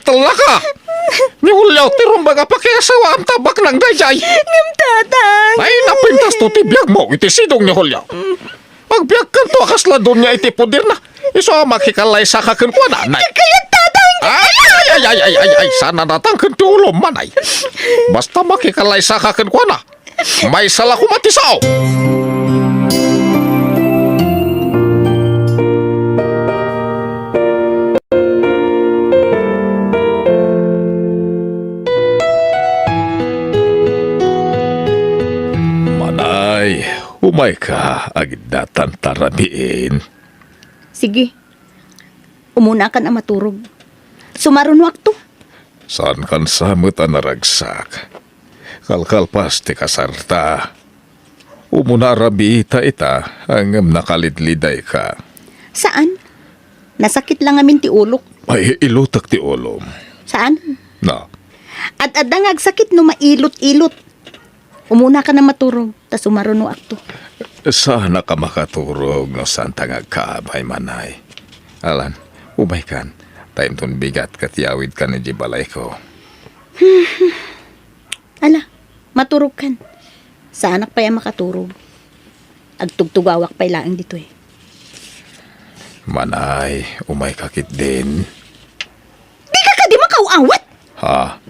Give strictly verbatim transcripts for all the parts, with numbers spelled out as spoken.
Tallaka! Ni Julio, ti rumbeng a pakiasawaam ta baknang daydiay. Ngem, Tatang. Ay, napintas to ti biagmo iti sidong ni Julio. Agbiagkanto a kasla donia iti poderna. Isu a makikalaysaka kenkuana, nay. Kayat, Tatang! Ay, ay, ay, ay, ay, ay, ay, sana natangken ti ulom, manay. Basta makikalaysaka kenkuana, maysa la koma ti sao. Manay, umayka, agiddatanta rabiin. Sige. Umunakan a maturog. Sumarunoakto. Saankan sa met a naragsak. Kalkalpas ti kasarta. Umuna a rabiita ita, ngem nakalidlidayka. Saan? Nasakit la ngamin ti ulok. Ay, ilutek ti ulom. Saan? Na. Ad-adda nga agsakit no mailot-ilot. Umunakan a maturog, ta sumarunoakto. Saanak a makaturog no saanta nga agkaabay, manay. Alan, umaykan, ta inton bigat ket yawidkan idiay balayko. Ala, maturogkan. Saanak pay a makaturog. Agtugtugawak pay laeng ditoy. Manay, umayka ketdin. Dika kadi makaw-awat? Ha?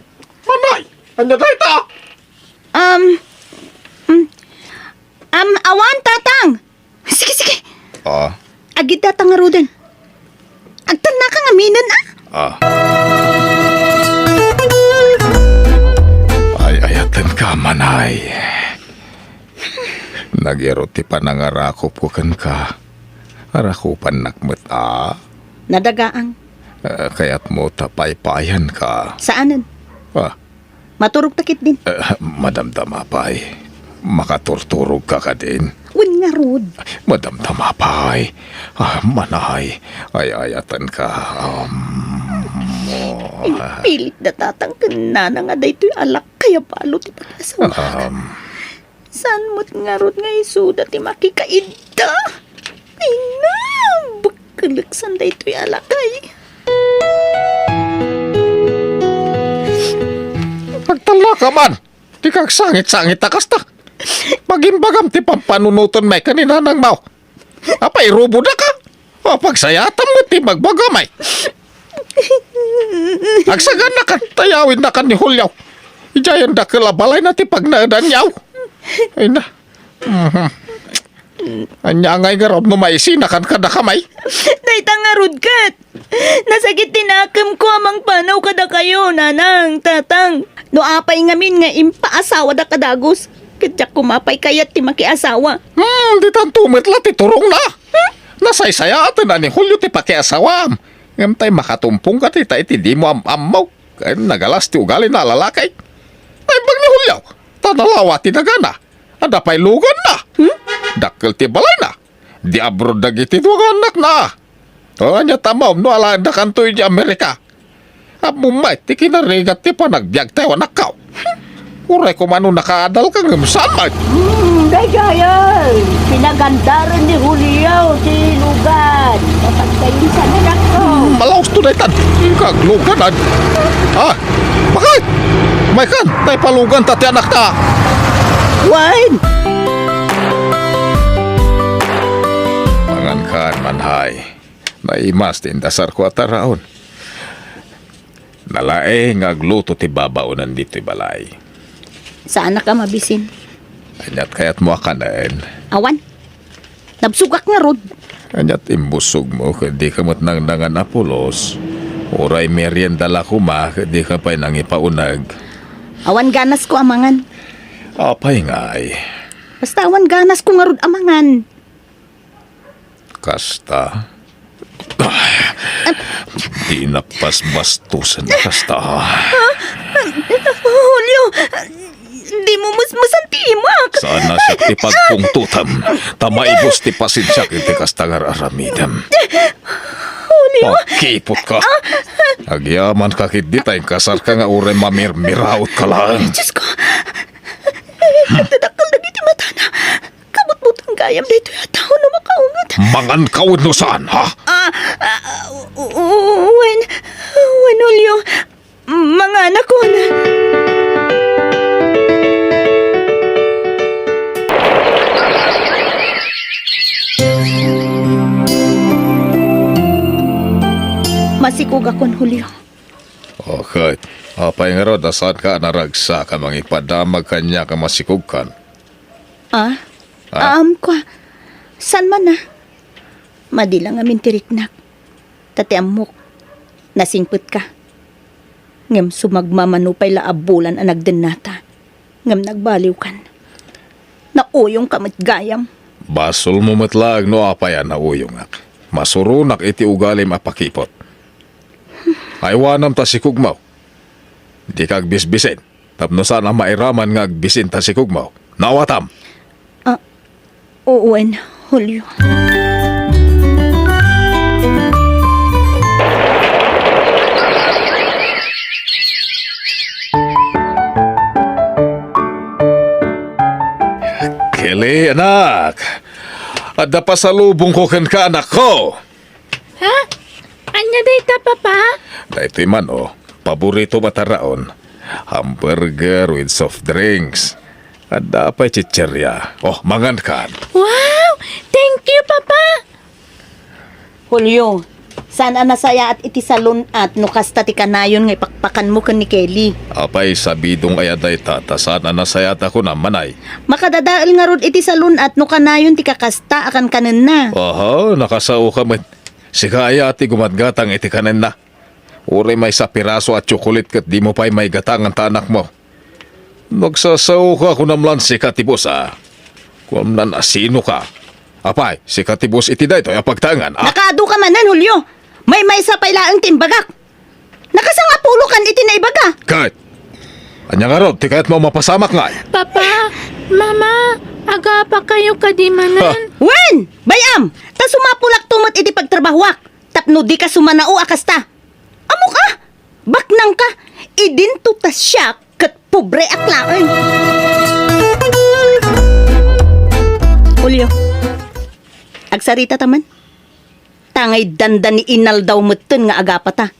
Manay, ania dayta? Um, um, um, awan, Tatang. Sige, sige. Ah? Agiddatanta ngaruden. Agtannaka ngaminen, a? Ah. Ay-ayatenka, manay. Nagyaro ti panangarakupko kenka. Arakupannak met, a? Nadagaang. Ah, kayatmo ta paypayanka? Saanen. Ah. Maturogta ketdin. Eh, madamdama pay. Makaturturogka kadin? Wen ngarud. Madamdama pay. Ah, manay, ay-ayatenka. Um, oh. Impilitda tatang ken nana nga daytoy a lakkay a balo ti pakiasawaanna. Um. Saan met ngarud nga isuda ti makikaidda? Ay na, bakkeleksan daytoy a lakay. Agtallaka man! Dika agsangit-sangit a kasta. Magimbagam ti pampanunoten met ken ni Nanang Mao. Apay, irubodak a? O, pagsayaatam met ti ibagbagam ay. Agsagannakan, ta yawidnakan ni Julio. Idiay dakkel a balayna ti pagnaedanyaw. Ay na. Mhm. Ania ngay ngarud no maisinakan kadakami? Dayta ngarud ket. Nasakit ti nakemko a mangpanaw kadakayo, nanang, tatang. No apay ngamin nga impaasawada a dagus, ket diak koma pay kayat ti makiasawa. Hmm, ditanto met la ti turongna. Hmm? Nasaysayaatenna ni Julio ti pakiasawaam. Ngem tay makatumpongka dita iti dimo am-ammo. Ken nagalas ti ugalina a lalaki. Naimbag ni Julio, ta nalawa ti nagana. Adda pay luganna. Hmm? Dakkel ti balayna. Di abroad dagiti dua nga annakna. O, ania ta maam no alaendakanto idiay Amerika? Ammom met ti kinarigat ti panagbiagtayo, anakko. Uray koma no nakaadalka ngem saan met. Hmm, daydiay, pinagandaren ni Julio ti lugan. Napagkayinsan, anakko. Hmm, malaus to daytan. Inka aglugan, ad. Ah, bakit? Maykan, tay paluganta ti anakta. Wen! Mangankan, manay. Naimas ti indasarko a taraon. Nalaing nga agluto ti babaonan ditoy balay. Saanak a mabisin. Aniat kayatmo a kanen? Awan. Nabsogak ngarud. Aniat imbusogmo ket dika met nangnangan a pulos? Uray merienda la koma ket dika pay nangipauneg. Awan ganasko a mangan. Apay ngay? Basta awan ganasko ngarud a mangan. Kasta? Ay, di napasbastusan a kasta. Julio, dimo musmusan ti imak. Saan a siak ti pagpungtotam, ta maibus ti pasensiak iti kasta nga ar-aramidem. Julio. Pakiputka. Agyamanka ketdi ta inkasarka nga uray mamirmiraotka laeng. Diosko. Nagdadakkel dagiti matana. Kabutbutan gayam daytoy a tao no makaunget. Manganka wenno saan, ha? Ah, ah, u-, u-, wen, wen, Julio, Anakon! Masikogakon, Julio. O, ket apay ngarud a saanka a naragsak a mangipadamag kaniak a masikogkan? Ah? Ah? Aamko. Saan man a? Madi la ngamin ti riknak. Ta ti ammok, nasingpetka. Ngem sumagmamano pay la a bulan a nagdennata. Ngem nagbaliwkan. Nauyongka met gayam. Basolmo met laeng no apay a nauyongak. Masuronak iti ugalim a pakiput. Aywanam ta sikogmo. Dika agbisbisin. Tapno saan a mairaman nga agbisin ta sikogmo. Naawatam? Ah, wen, Julio. Kelly, anak. Adda pasalubongko kenka, anakko. Ha? Ania dayta, Papa? Daytoy man, o, paborito a taraon. Hamburger with soft drinks. Adda pay chicheria. O, mangankan. Wow! Thank you, Papa! Julio, saan a nasayaat iti salun-at no kasta ti kanayon nga ipakpakanmo ken ni Kelly? Apay, sabidong aya dayta, ta saan a nasayaat a kunam, manay. Makadadael ngarud iti salun-at no kanayon ti kakasta a kankanenna. Aha, nakasaoka met. Sika aya ti gumatgatang iti kanenna. Uray maysa a piraso a tsokolit ket dimo pay maigatangan ta anakmo. Nagsasaoka, kunam lan sika ti boss, a. Kunam lan a sinoka. Apay, sika ti boss iti daytoy a pagtaengan, a? Nakaadu ka manen, Julio. Maymaysa pay laeng ti imbagak. Nakasangapulokan iti naibaga. Ket, ania ngarud ti kayatmo a mapasamak ngay? Papa, Mama, agapakayo kadi manen? Ha? Wen! Bay-am! Ta sumapulakto met iti pagtrabahoak tapno dika sumanao a kasta. Ammok a, baknangka, idinto ta siak ket pobreak laeng. Julio, agsaritata man. Tangay dandani inaldaw metten nga agapata.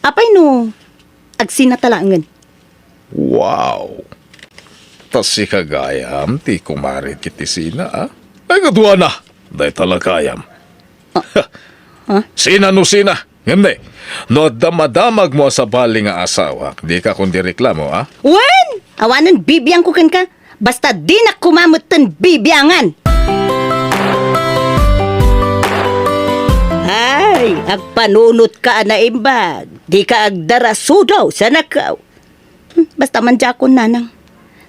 Apay no agsinata laengen? Wow! Ta sika gayam ti kumarit iti sina, a? Ay, kaduana! Dayta la gayam. Ah. Ha? Sina no sina? Ngem ne, no adda madamagmo a sabali nga asawak, dika kundi reklamo, a? Wen! Awanen bibiangko kenka. Basta dinak koma metten bibiangan. Ay, agpanunotka a naimbag. Dika agdarasudaw, sanakaw. Hmm, basta man diakon, nanang.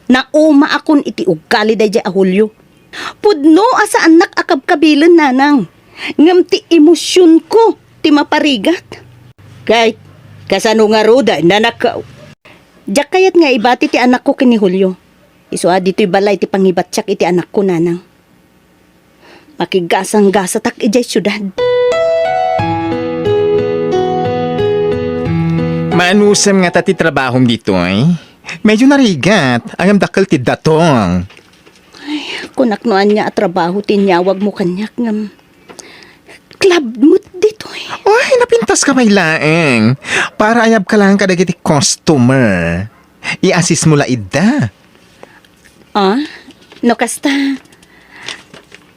Naumaakon iti ugali daydiay a Julio. Pudno a saannak a kabkabilen, nanang. Ngem ti emosionko ti maparigat. Kay, kasano ngaruden, nanakaw? Diak kayat nga ibati ti anakko ken ni Julio. Isu a ditoy balay ti pangibatiak iti anakko, nanang. Makigasanggasatak idiay siudad. Maanusem ngata ti trabahom ditoy? Medyo narigat, ngem dakkel ti datong. Ay, kunak no ania a trabaho ti inyawagmo kaniak, ngem club met ditoy. Ay, napintaska pay laeng. Para ayabka laeng kadagiti customer. I-assist mo la ida. Ah, no kasta,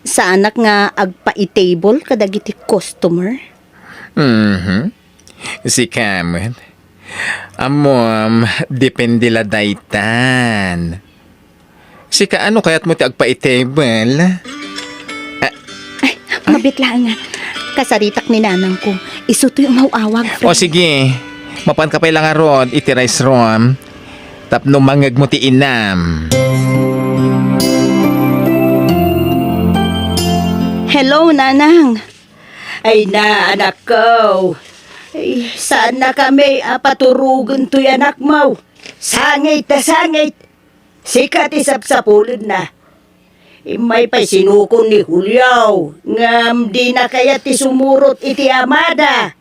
saanak nga agpaitable kadagiti customer? Mhm. Sika met. Ammom, depende la daytan. Sika, ano kayatmo ti agpaitable? Ah, ay, mabit laeng nga. Kasaritak ni nanangko. Isu toy umaw-awag, friend. O sige, mapanka pay la ngarud iti rice room tapno mangngegmo ti inam. Hello, nanang. Ay na, anakko. Ay, saannakami a paturogen toy anakmo. Sangit ta sangit. Sika ti sapsapulenna. Immay pay sinukon ni Julio, ngem dina kayat ti sumurot iti amada.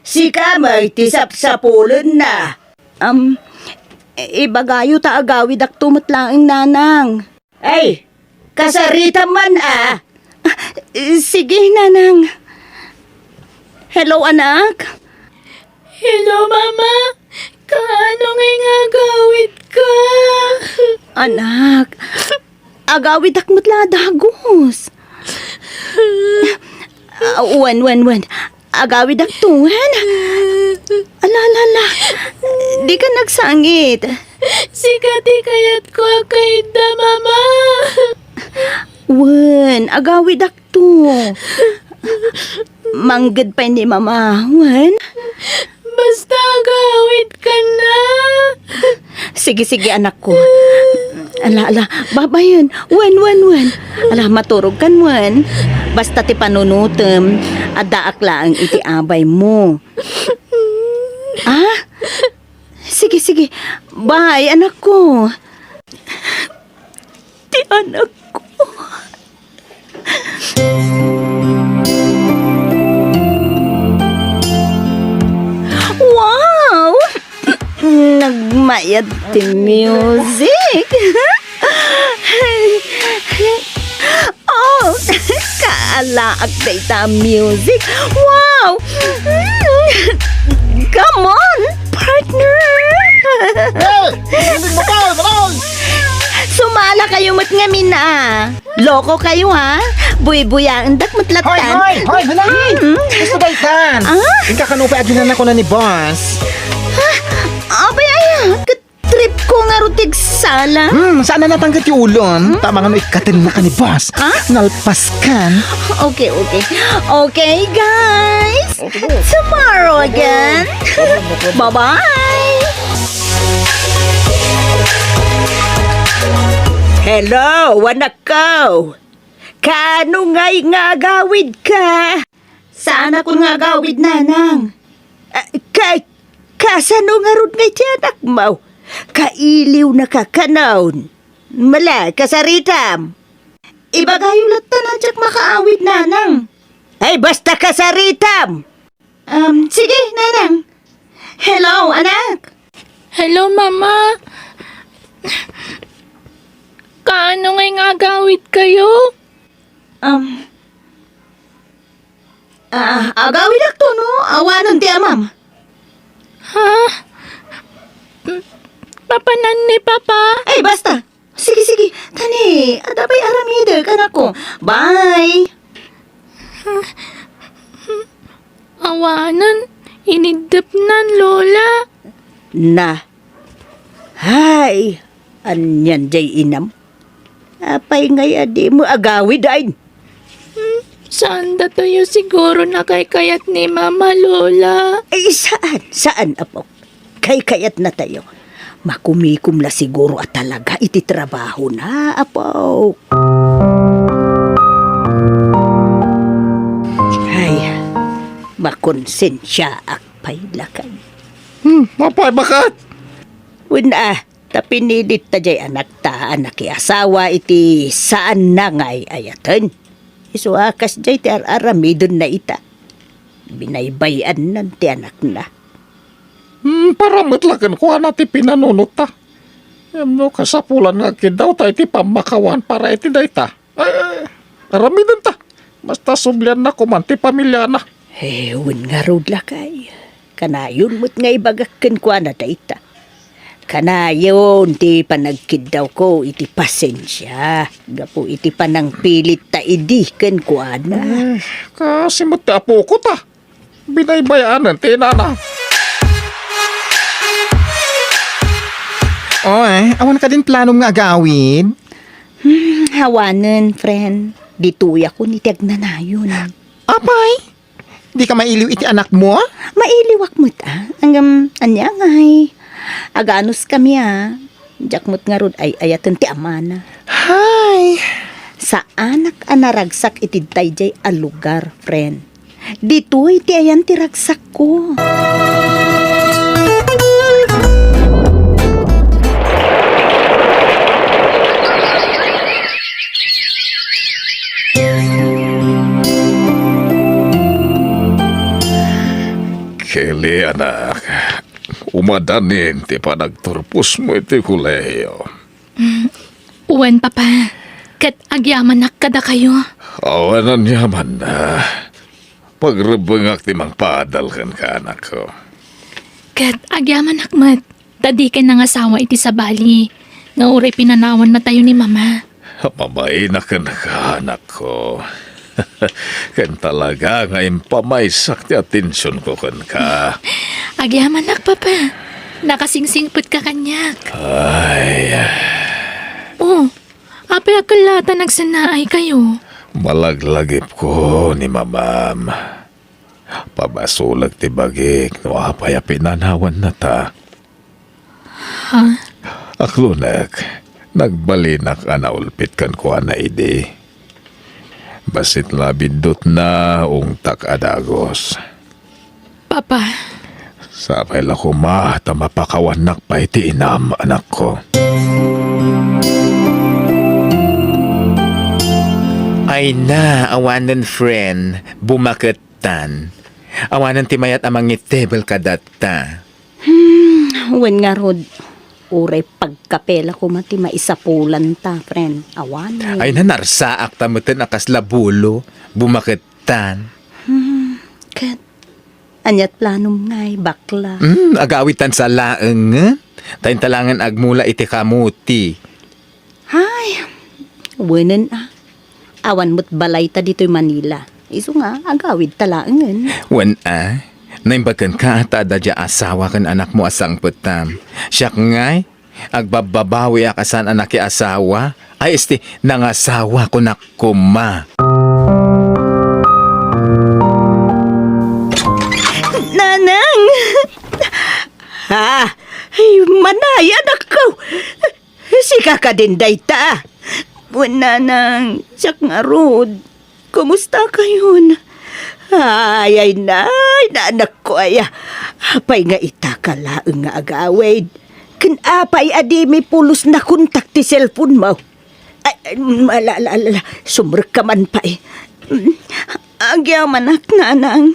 Sika met ti sapsapulenna. Am, ibagayo ta agawidakto met laeng, nanang. Ay, kasaritam man a. Ah, sige, nanang. Hello, anak. Hello, Mama. Kaano Ay, nga agawidka. Anak, agawidak met la a dagus. Ah, wen, wen, wen. Agawidak to, wen. Ala, ala, ala. Dika nagsangit. Sika ti kayatko a kaidda, Mama. Wen, agawidak to. Mangged pay ni Mama, wen? Basta agawidka na. Sige, sige, anakko. Ala, ala, babayen. Wen, wen, wen. Ala, maturogkan, wen. Basta ti panunotem, addaak laeng iti abaymo. Ah? Sige, sige. Bye, anakko. Ti anakko. Wow! Nagmayat ti music. Oh, kaalaak dayta music. Wow! Come on, partner! Hey! Hindi mo ba, Manol? Sumala kayo met ngamin, ah. Loko kayo, ha? Buy-buyaendak met latta. Hoy, hoy, hoy, Manol! Mm. Gusto daytan? Ah? Inka kano pa aginan ako na ni boss. Ah, abay, ay, ah. Trip ko nga rutig sala. Hmm, saan na natanggat yung ulon? Hmm? Tama nga no ikatin na ka ni boss. Ha? Nalpas kan. Okay, okay. Okay, guys. Tomorrow again. Bye-bye. Hello, anak ko. Kaano ngay nga agawid ka? Saan ako nga agawid, nanang? Ah, ka-, kasano ngarud ngay ti anakmo? Kailiw na ka kanon. Mala, kasaritam. Ibagayo latta na diak makaawid, nanang. Ay, basta kasaritam. Um, sige, nanang. Hello, anak. Hello, mama. Kaano ngay nga agawid kayo? Um, ah, agawidakto, no? Awanon ti amam. Ha? Papanan ni Papa? Ay, basta. Sige, sige. Tani, adda pay aramidek, anakko. Bye. Awanen, iniddepnan, Lola. Na. Hay, anian jay inam? Apay ngay a dimo agawid, ay? Hmm, saan datayo siguro nakaykayat ni Mama, Lola? Ay, saan? Saan, apo? Kaykayatnatayo. Makumikom la siguro a talaga iti trabahona, apo. Ay, makonsensiaak pay lakay. Hmm, apay, baket? Wen a, ta pinilit ta jay anakta a nakiasawa iti saanna nga ay-ayaten. Isu a kasjay ti ar-aramidenna ita. Binaybay-annan ti anakna. Hmm, para met la kenkuana ti pinanunotta. Ngem no kasapulan nga agkiddawta iti pammakawan para iti dayta, ay, aramidenta. Basta sublianna koman ti pamiliana. Eh, wen ngarud, lakay. Kanayon met nga ibagak kenkuana dayta. Kanayon ti panagkiddawko iti pasensia gapu iti panangpilitta idi kenkuana. Eh, kasi met ti apoko ta. Binaybay-anen ti inana. Oy, awan kadin planom nga agawid? Hmm, awanen, friend. Ditoyakon iti agnanayon. Apay? Dika mailiw iti anakmo? Mailiwak met, a. Ngem, ania ngay? Aganuskami, a. Diak met ngarud ay-ayaten ti amana. Hay! Saanak a naragsak iti daydiay a lugar, friend. Ditoy ti ayan ti ragsakko. Kelly, anak, umadanin ti panagturposmo iti kolehiyo. Mm, wen, Papa. Ket agyamanak kadakayo. Awan aniamanna. Pagrebbengak ti mangpaadal kenka, anakko. Ket agyamanak met. Ta dikay nangasawa iti sabali nga uray pinanawannatayo ni Mama. Mabainak kenka, anakko. Ken talaga nga impamaysak ti atensionko kenka. Agyamanak, Papa. Nakasingsingpetka kaniak. Ay. Oh, apay a kella ta nagsennaaykayo? Malaglagipko ni Mamam. Pabasolek ti bagik no apay a pinanawannata. Ha? Aklonek, nagbalinak a naulpit kenkuana idi. Bassit la biddutna ungtak a dagus. Papa. Sapay la koma ta mapakawannak pay ti inam, anakko. Ay na, awanen friend, bumakettan. Awanen ti mayat a mangitebel kadatta. Hmm, wen ngarud, uray pagkape la koma ti maisapulanta, friend. Awanen. Ay, nanarsaak ta meten a kasla bulo, bumakettan. Hmm, ket, aniat planom ngay, bakla? Hmm, agawidtan sa laeng, eh. Ta inta laengen agmula iti kamuti. Ay, wenen a. Awan met balayta ditoy Manila. Isu nga, agawidta laengen. Wen a, naimbag kenka ta adda diay asawa ken anakmo a sangpettam. Siak ngay, agbabbabawiak a saan a nakiasawa. Ay, esti, nangasawa, kunak koma. Nanang! Ha? Ay, manay, anakko! Sika kadin dayta? Wen, nanang, siak ngarud. Kumusta kayon? Ay, ay, nay, nanakko aya. Apay nga itaka laeng nga agawid? Ken apay a dimi pulos nakontak ti cellphone mo? Ay, ay, ala, ala, ala, ala. Sumrekka man pay. Mm, agyamanak, nanang.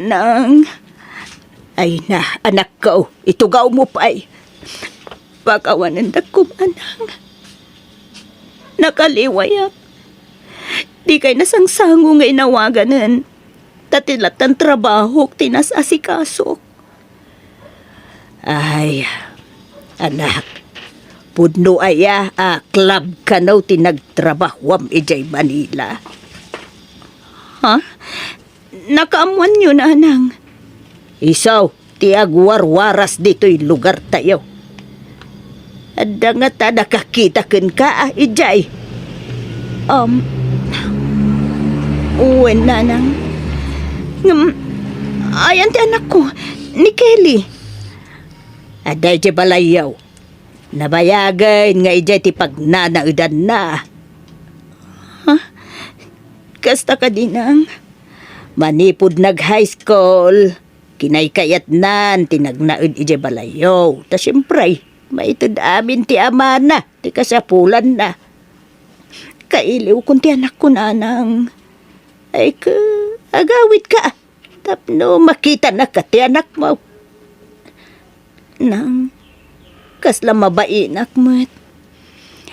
Nang, ay na, anakko, itugawmo pay. Pakawanendak koma, Nang. Nakaliwayak. Dikay nasangsango nga inawaganen. Ta ti lattan trabahok ti nas-asikasok. Ay, anak, pudno aya a club kano ti nagtrabahuam idiay Manila? Ha? Nakaammoanyo, nanang? Isu ti agwarwaras ditoy lugartayo. Adda ngata nakakita kenka a idiay? Um, wen, nanang. Ngem, ayan ti anakko, ni Kelly. Adda idiay balayyo. Nabayagen nga idiay ti pagnanaedanna. Ha? Kasta kadi, nang? Manipud nag-high school, kinaykayatnan ti nagnaed idiay balayyo. Ta siempre, maited amin ti amana ti kasapulanna. Kailiwkon ti anakko, nanang. Ay, ka, agawidka tapno makitanaka ti anakmo. Nang, kasla mabainak met.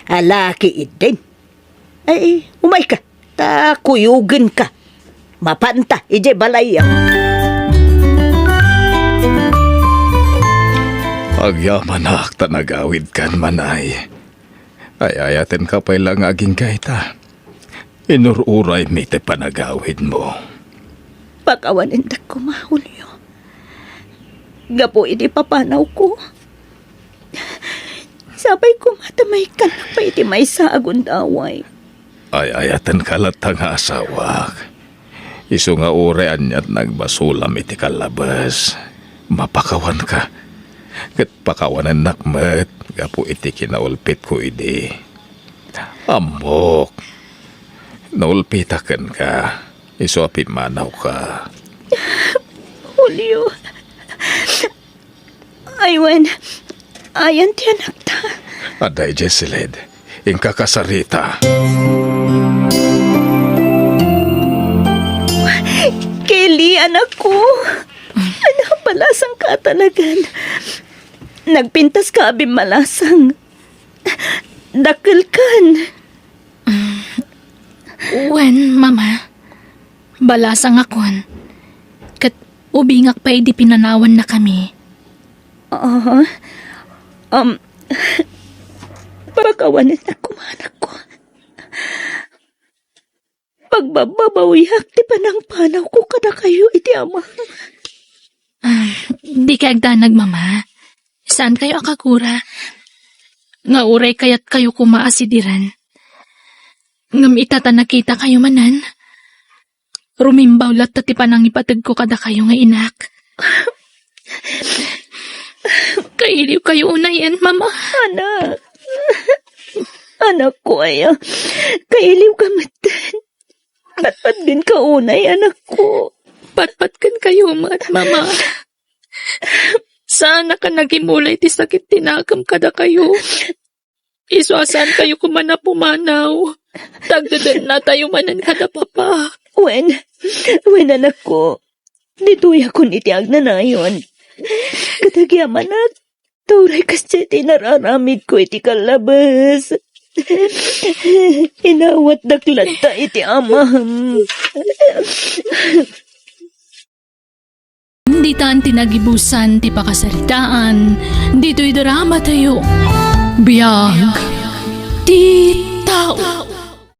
Ala, kiiddin. Ay, umayka, ta kuyogenka. Mapanta idiay balayyo. Agyamanak ta nagawidkan, manay. Ay-ayatenka pay la nga agingga ita. Inur-uraymi ti panagawidmo. Pakawanendak koma, Julio. Gapu iti papanawko, sapay koma ta maikkannak pay iti maysa a gundaway. Ay-ayatenka latta nga asawak. Isu nga uray aniat nagbasolam iti kallabes, mapakawanka. Ket pakawanennak met gapu iti kinaulpitko idi. Ammok, naulpitak kenka, isu a pimmanawka. Julio, ay wen, ayan ti anakta. Adda idiay siled, inka kasarita. Kelly, anakko. Ano, balasang ka talagan. Nagpintas ka a bimmalasang. Dakkel kan. Wen, Mama. Balasangakon. Ket ubingak pay idi pinanawannakami. Ah, um, pakawanennak koma, anakko. Pagbababawiak ti panangpanawko kadakayo iti Ama. Ah, dikay agdanag, Mama. Saan kayo a kagura? Nga uray kayat kayo koma a sidiren. Ngem ita ta nakita kayo manen, rumimbaw latta ti panangipategko kadakayo nga inak. Kailiw kayo unayen, Mama. Anak. Anakko aya. Kailiw ka metten. Patpatgen ka unay, anakko. Patpatgen kayo met, Mama. Saan a ka nagimulay ti sakit ti nakem kadakayo. Isu a saan kayo koma a pumanaw. Tagdedetna tayo manen kada Papa. Wen, wen, anakko. Ditoyakon iti agnanayon. Ket agyamanak, ta uray kasdiay ti nararamidko iti kallabes. Inawatdak latta iti Amam. Ditan ti nagibusan ti pakasaritaan ditoy drama tayo. Biag ti